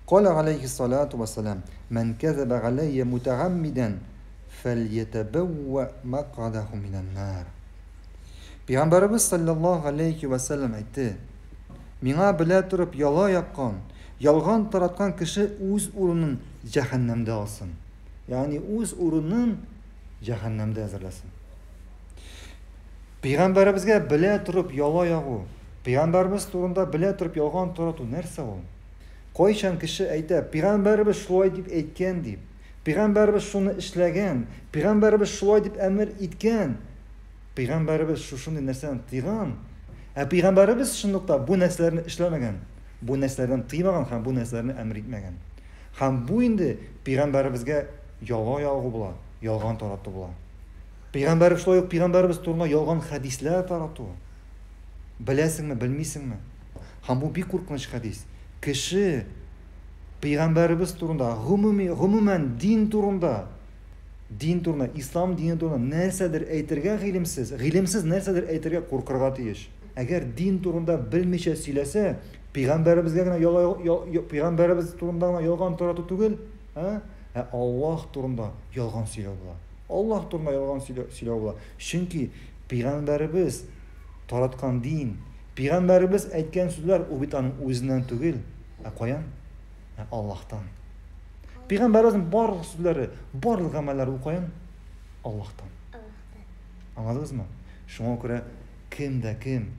Каля галәйһиссалату вассалам, Мән кәзәбә галәйя мутәгаммидән, фәльятәбәүвә мәкъадәһу минән-нар. Пәйгамбәребез саллаллаһу галәйһи вә сәлләм әйтте, Миңа белә торып яла яккан, ялган тараткан кеше үз урынын җәһәннәмдә алсын. Ягъни үз урынын җәһәннәмдә әзерләсен. Пәйгамбәребезгә белә торып яла ягу, пәйгамбәребез турында белә торып ялган тарату нәрсә ул? Кайчан кеше әйтә, пәйгамбәребез шулай дип әйткән дип, пәйгамбәребез шуны эшләгән, пәйгамбәребез шулай дип әмер иткән, пәйгамбәребез шушындый нәрсәдән тыйган, ә пәйгамбәребез чынлыкта бу нәрсәләрне эшләмәгән, бу нәрсәләрдән тыймаган һәм бу нәрсәләрне әмер итмәгән. Һәм бу инде пәйгамбәребезгә яла ягу була, ялган тарату була. Пәйгамбәребез шулай ук пәйгамбәребез турында ялган хәдисләр тарату. Беләсеңме, белмисеңме? Һәм бу бик куркыныч хәдис. Кеше пәйгамбәребез турында, гомуми, гомумән дин турында, дин турында, ислам дине турында нәрсәдер әйтергә гыйлемсез, гыйлемсез нәрсәдер әйтергә куркырга тиеш. Әгәр дин турында белмичә сөйләсә, пәйгамбәребезгә генә яла, пәйгамбәребез турында гына ялган тарату түгел, ә, ә Аллаһ турында ялган сөйләү була. Аллаһ турында ялган сөйләү була. Чөнки пәйгамбәребез тараткан дин, пәйгамбәребез әйткән сүзләр ул бит аның үзеннән түгел, ә каян? Ә Аллаһтан. Пәйгамбәребезнең барлык сүзләре, барлык гамәлләре ул каян? Аллаһтан. Аңладыгызмы? Шуңа күрә кем дә кем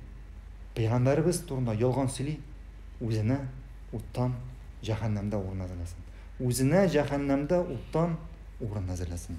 пәйгамбәребез турында ялган сөйли, үзенә уттан җәһәннәмдә урын әзерләсен. Үзенә җәһәннәмдә уттан урын әзерләсен.